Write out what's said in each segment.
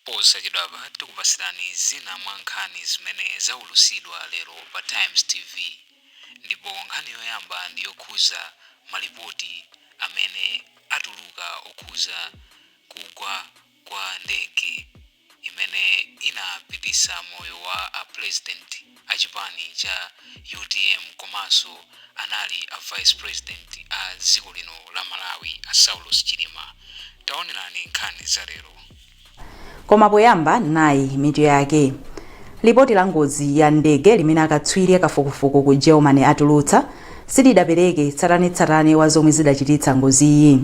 Posachedwapa tikupatsirani zina mwa nkhani zimene zaulutsidwa lero pa Times TV. Ndipo nkhani yoyamba ndi yokhuza malipoti amene atuluka okhuza kugwa kwa ndege imene inapititsa moyo wa a president a chipani cha utm komanso anali a vice president a dziko lino la Malawi a Saulos Chilima. Taonerani nkhani za lero. Koma poyamba nayi mitu yake. Lipoti la ngozi ya ndege limene akatswiri akafukufuku ku Germany atulutsa silidapereke tsatanetsatane wa zomwe zidachititsa ngoziyi.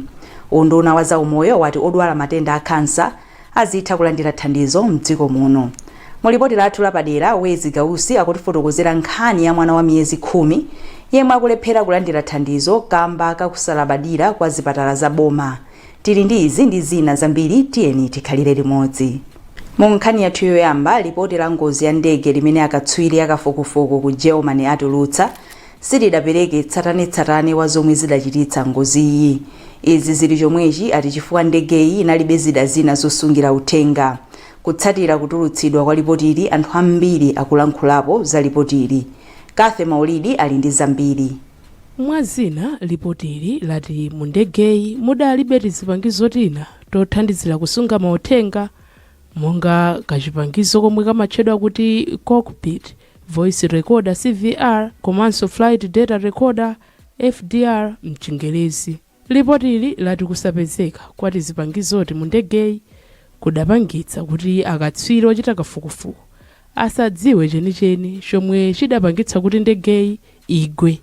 Unduna wa zaumoyo wati odwala matenda a khansa azitha kulandira thandizo mdziko muno. Mu lipoti lathu lapadera, Wezi Gausi akutifotokozera nkhani ya mwana wa miyezi 10 yemwe akulephera kulandira thandizo kamba kakusalabadira kwa zipatala za boma. Tili ndi izi ndi zina zambiri, tiyeni tikhalire limodzi. Mu nkhani yathu yoyamba, lipoti la ngozi ya ndege limene akatswiri akafukufuku ku Germany atulutsa silidapereke tsatanetsatane wa zomwe zidachititsa ngoziyi. Izi zili chomwechi ati chifukwa ndegeyi inalibe zida zina zosungira uthenga. Kutsatira kutulutsidwa kwa lipotili, anthu ambiri akulankhulapo za lipotili. Cathy Maulidi ali ndi zambiri. Mwa zina, lipotili lati mu ndegeyi mudalibe tizipangizo tina tothandizira kusunga mauthenga monga kachipangizo komwe kamatchedwa kuti cockpit voice recorder CVR komanso flight data recorder FDR mchingerezi. Lipotili lati kusapezeka kwa tizipangizoti mu ndegeyi kudapangitsa kuti akatswiri ochita kafukufuku asadziwe chenicheni chomwe chidapangitsa kuti ndegeyi igwe.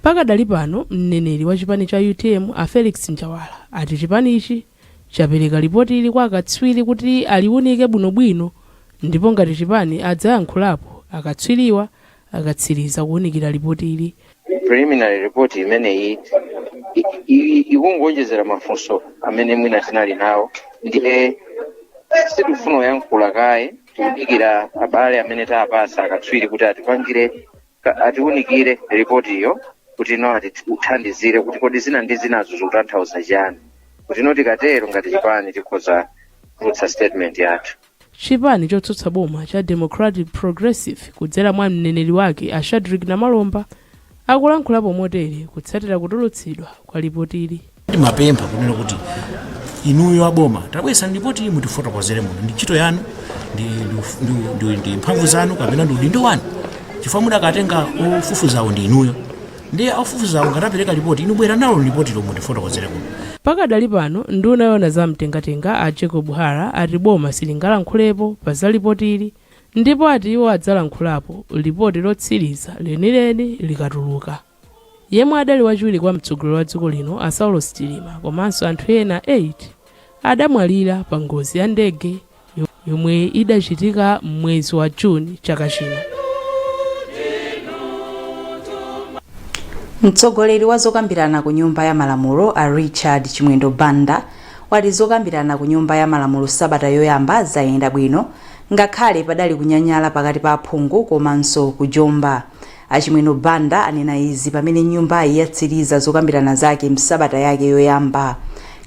Pakadali pano, mneneri wa chipani cha utm a Felix Njawala ati chipanichi chapereka lipotili kwa akatswiri kuti aliunike bwinobwino ndipo ngati chipani adzayankhulapo akatswiriwa akatsiriza kuunikira lipotili. Preliminary report imeneyi ikungonjezera mafunso amene mwina tinali nawo, ndiye sitikufuna kuyankhula kaye. Tikudikira abale amene tapasa akatswiri kuti atipangire atiunikire ripotiyo kuti no atithandizire kuti kodi zina ndi zinazo zikutanthauza chani, kuti no tikatero ngati chipani tikhoza kutulutsa statement yathu. Chipani chotsutsa boma cha Democratic Progressive kudzera mwa mneneri wake a Shadrick Namalomba akulankhulapo motere kutsatira kutulutsidwa kwa lipotili. Timapempha kunena kuti inuyo aboma tabwesa ripoti mutifotokozere muno, ndi ntchito yanu, ndi mphamvu zanu kapena ndi udindo wanu, chifukwa mudakatenga ofufuzawo ndi inuyo, ndiye ofufuzawo ngatapereka ripoti, inu bwera nalo ripoti lomwe mutifotokozere kuno. Pakadali pano, nduna yoona za mtengatenga a Jacob Hara ati boma silingalankhulepo pa za lipotili ndipo ati iwo adzalankhulapo lipoti lotsiriza lenileni likatuluka. Yemwe adali wachiwiri kwa mtsogoleri wa dziko lino a Saulos Chilima komanso anthu ena 8 adamwalira pa ngozi ya ndege yomwe idachitika m'mwezi wa Juni chaka chino. Mtsogoleri wa zokambirana ku Nyumba ya Malamulo a Richard Chimwendo Banda wati zokambirana ku Nyumba ya Malamulo sabata yoyamba zayenda bwino ngakhale padali kunyanyala pakati pa aphungu komanso kujomba. A Chimwendo Banda anena izi pamene nyumbayi yatsiriza zokambirana zake msabata yake yoyamba.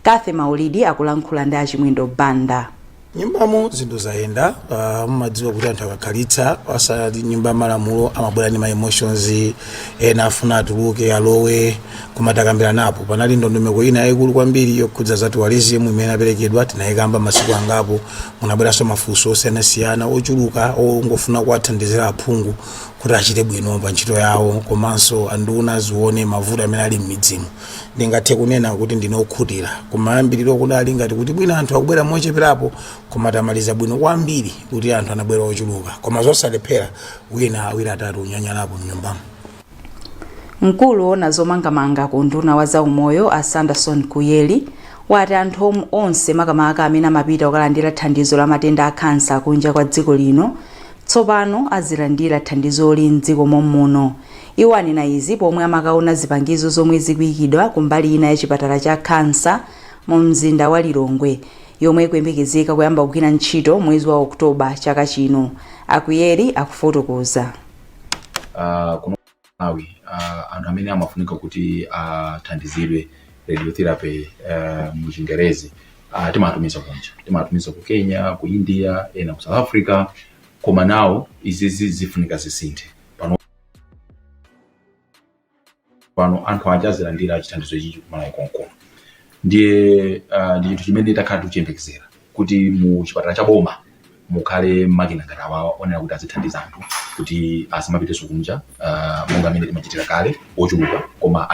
Cathy Maulidi akulankhula ndi a Chimwendo Banda. Nyumbamo zinthu zayenda. Mumadziwa kuti anthu akakhalitsa asali nyumba ya malamulo amabwera ndi ma emotions, ena afuna atuluke, alowe, koma takambiranapo. Panali ndondomeko ina yayikulu kwambiri yokhudza za tourism imene aperekedwa, tinayikamba masiku angapo. Munabweranso mafunso osiyanasiyana ochuluka ongofuna kuwathandizira aphungu kuti achite bwino pa ntchito yawo, komanso anduna azione mavuto amene ali m'midzimu. Ndingathe kunena kuti ndine okhutira. Kumayambiriro kudali ngati kuti bwina anthu akubwera mocheperapo, koma tamaliza bwino kwambiri kuti anthu anabwera ochuluka, koma zosalephera wina, awiri, atatu kunyanyalapo mnyumbamo. Mkulu woona zomangamanga ku unduna wa zaumoyo a Sanderson Kuyeli wati anthu onse, makamaka amene amapita kukalandira thandizo la matenda a khansa kunja kwa dziko lino, tsopano azilandira thandizoli mdziko mommuno. Iwo anena izi pomwe amakaona zipangizo zomwe zikuyikidwa kumbali ina ya chipatala cha khansa mu mzinda wa Lilongwe, yomwe ikuyembekezeka kuyamba kugwira ntchito mwezi wa Oktoba chaka chino. A Kuyeli akufotokoza. Kuno Malawi, anthu amene amafunika kuti athandizidwe radiotherapy mu Chingerezi Timatumiza kunja, timatumiza ku Kenya, ku India, ena ku South Africa. Koma nawo izizi zifunika zisinthe. Pano pano anthu aja azilandira chithandizo ichi kumalawi konkuno. Ndiye ndi chinthu chimene takhala tikuchiyembekezera kuti mu chipatala cha boma mukhale makina ngati awawa onena kuti azithandiza anthu kuti asamapitenso kunja monga amene timachitira kale ochuluka, koma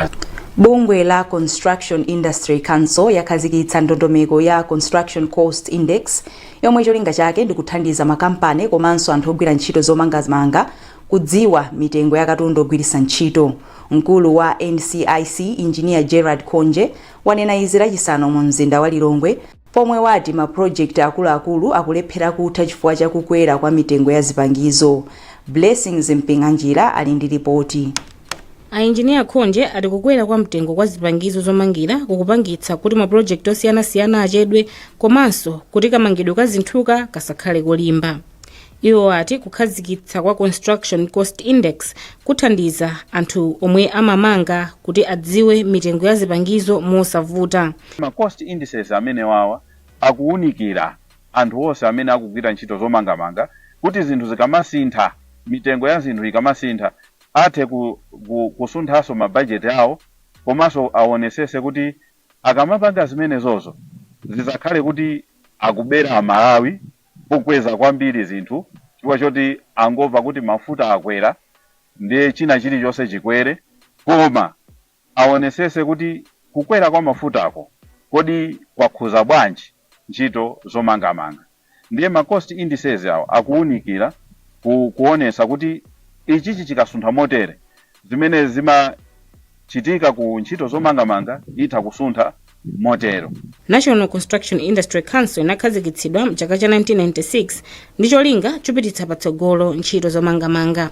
Bungwe la Construction Industry Council yakhazikitsa ndondomeko ya Construction Cost Index, yomwe cholinga chake ndi kuthandiza makampani komanso anthu ogwira ntchito zomangamanga kudziwa mitengo ya katundu ogwiritsa ntchito. Mkulu wa NCIC, Engineer Gerard Khonje, wanena izi Lachisanu mu mzinda wa Lilongwe, pomwe wati mapulojekiti akuluakulu akulephera kutha chifukwa cha kukwera kwa mitengo ya zipangizo. Blessings Mpinganjira ali ndi ripoti. Ainjiniya Khonje ati kukwera kwa mtengo kwa zipangizo zomangira kukupangitsa kuti mapulojekiti osiyanasiyana achedwe komanso kuti kamangidwe ka zinthuka kasakhale kolimba. Iwo ati kukhazikitsa kwa Construction Cost Index kuthandiza anthu omwe amamanga kuti adziwe mitengo ya zipangizo mosavuta. Ma cost indices amene wawa akuwunikira anthu onse amene akugwira ntchito zomangamanga kuti zinthu zikamasintha, mitengo ya zinthu ikamasintha, athe kusunthanso mabajeti awo, komanso aonesese kuti akamapanga zimenezozo zisakhale kuti akubera Amalawi pokweza kwambiri zinthu chifukwa choti angomva kuti mafuta akwera ndiye china chilichonse chikwere, koma aonesese kuti kukwera kwa mafutako kodi kwakhuza bwanji ntchito zomangamanga. Ndiye ma cost indices awo akuwunikira kuonesa kuti ichichi chikasuntha motere, zimene zimachitika ku ntchito zomangamanga itha kusuntha motero. National Construction Industry Council inakhazikitsidwa mchaka cha 1996 ndi cholinga chopititsa patsogolo ntchito zomangamanga.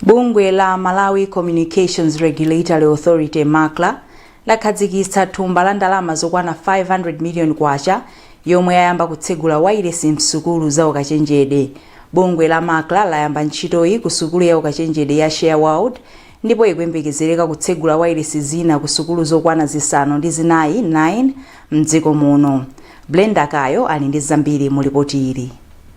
Bungwe la Malawi Communications Regulatory Authority, MACRA, lakhazikitsa thumba la ndalama zokwana 500 million kwacha yomwe yayamba kutsegula wailesi msukulu za ukachenjede. Bungwe la MACRA layamba ntchitoyi ku sukulu ya ukachenjede ya Share World, ndipo ikuyembekezereka kutsegula wailesi zina ku sukulu zokwana 4, 9 mdziko muno. Blenda Kayo ali ndi zambiri mu ripoti ili.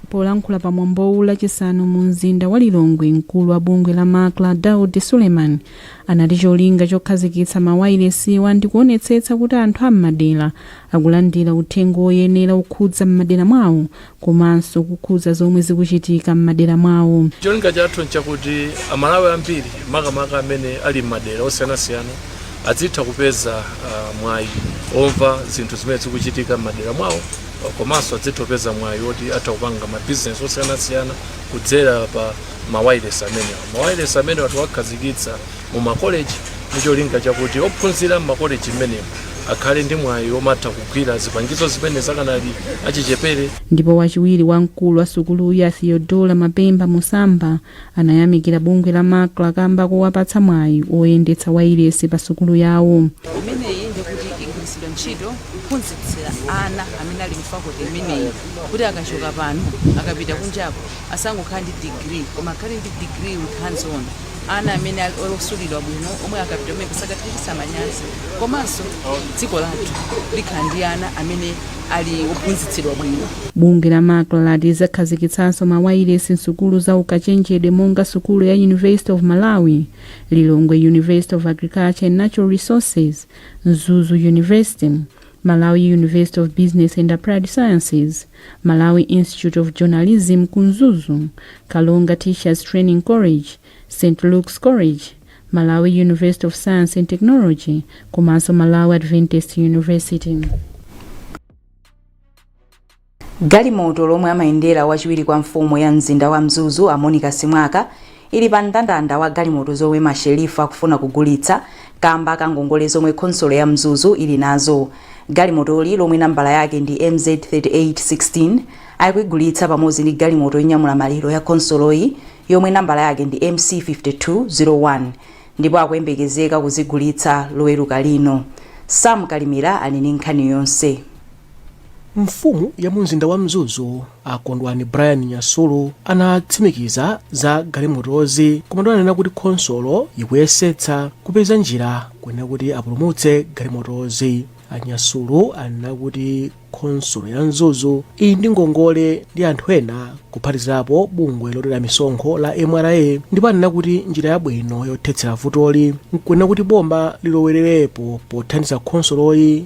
Polankhula pa mwambowu Lachisanu mu mzinda wa Lilongwe, mkulu wa bungwe la MACRA, Daud Suleiman, anati cholinga chokhazikitsa mawayilesiwa ndi kuonetsetsa kuti anthu am'madera akulandira uthenga woyenera okhudza m'madera mwawo komanso kukhudza zomwe zikuchitika m'madera mwawo. Cholinga chathu nchakuti Amalawi ambiri, makamaka amene ali m'madera osiyanasiyana, azitha kupeza mwayi omva zinthu zimene zikuchitika m'madera mwawo, komanso azitha kupeza mwayi woti atha kupanga mabizinesi osiyanasiyana kudzera pa mawayilesi amenewa. Mawayilesi amenewa tiwakhazikitsa mu makoleji ndi cholinga chakuti ophunzira m'makoleji mmenemo akhale ndi mwayi womatha kugwira zipangizo zimene zakanali achichepere. Ndipo wachiwiri wa mkulu wa sukuluyi, a Theodora Mapemba Musamba, anayamikira bungwe la MACRA kamba kowapatsa mwayi oyendetsa wailesi pa sukulu yawo. Imeneyi ndikuti igwiritsidwa ntchito kuphunzitsira ana amene ali mu faculty imeneyi kuti akachoka pano akapita kunjako asangokhala ndi degree, koma akhale ndi degree with hands on, ana amene ali osulidwa bwino omwe akapita kumene sakatichititsa manyazi, komanso dziko lathu likhala ndi ana amene ali ophunzitsidwa bwino. Bungwe la MACRA lati lizakhazikitsanso mawayilesi msukulu za ukachenjede monga sukulu ya University of Malawi, Lilongwe University of Agriculture and Natural Resources, Mzuzu University, Malawi University of Business and Applied Sciences, Malawi Institute of Journalism ku Mzuzu, Karonga Teachers Training College, St Luke's College, Malawi University of Science and Technology komanso Malawi Adventist University. Galimoto lomwe amayendera wachiwiri kwa mfumu ya mzinda wa Mzuzu, a Monica Simwaka, ili pa mndandanda wa galimoto zomwe masherifu akufuna kugulitsa kamba ka ngongole zomwe khonsolo ya Mzuzu ili nazo. Galimotoli, lomwe nambala yake ndi MZ 3816, akuyigulitsa pamodzi ndi galimoto yonyamula maliro ya khonsoloyi yomwe nambala yake ndi MC 5201, ndipo akuyembekezeka kuzigulitsa Loweruka lino. Sam Kalimira ali ndi nkhani yonse. Mfumu ya mu mzinda wa Mzuzu, a Kondwani Brian Nyasulu, anatsimikiza za galimotozi, koma ananena kuti khonsolo ikuyesetsa kupeza njira kuyenera kuti apulumutse galimotozi. A Nyasulu anena kuti khonsolo ya Mzuzu ili ndi ngongole ndi anthu ena kuphatizirapo bungwe lotolera misonkho la MRA ndipo anena kuti njira yabwino yothetsera vutoli nkunena kuti boma lilowererepo pothandiza khonsoloyi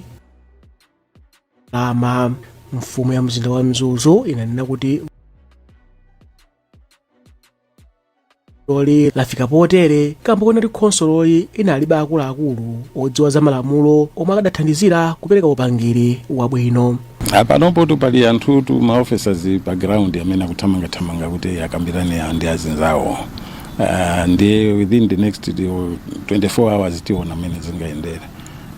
ndalama. Mfumu ya mzinda wa Mzuzu inanena kuti vutoli lafika potere kamba koti khonsoloyi inalibe akuluakulu odziwa za malamulo omwe akadathandizira kupereka upangiri wabwino. Panopotu pali anthutu, ma officers pa ground amene akuthamangathamanga kuti akambirane ndi azinzawo, ndiye within the next 24 hours tiona mmene zingayendere.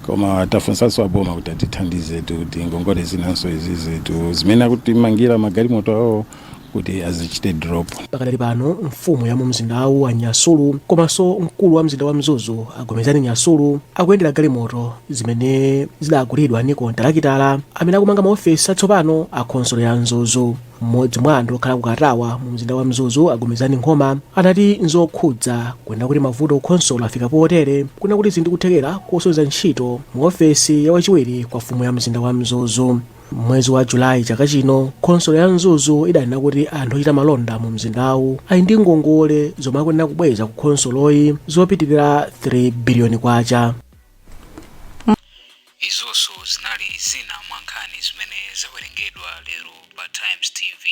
Koma tafunsanso aboma kuti atithandize kuti ngongole zinanso izizi tu zimene akutimangira magalimoto awo kuti azichite drop. Pakadali pano mfumu ya mu mzindawu a Nyasulu komanso mkulu wa mzinda wa Mzuzu a Gomezani Nyasulu akuyendera galimoto zimene zidagulidwa ndi kontalakitala amene akumanga maofesi atsopano a khonsolo ya Mzuzu. Mmodzi mwa anthu okhala ku Katawa mu mzinda wa Mzuzu a Gomezani Nkhoma anati nzokhudza kunena kuti mavuto ku khonsolo afika potere kunena kuti zili ndi kuthekera kosowetsa ntchito mu ofesi ya wachiwiri kwa mfumu ya mzinda wa Mzuzu. Mwezi wa Julayi chaka chino, khonsolo ya Mzuzu idanena kuti anthu ochita malonda mu mzindawu ali ndi ngongole zomwe akuyenera kubweza ku khonsoloyi zopitirira 3 biliyoni kwacha. Izonso zinali zina mwa nkhani zimene zawerengedwa lero pa Times TV.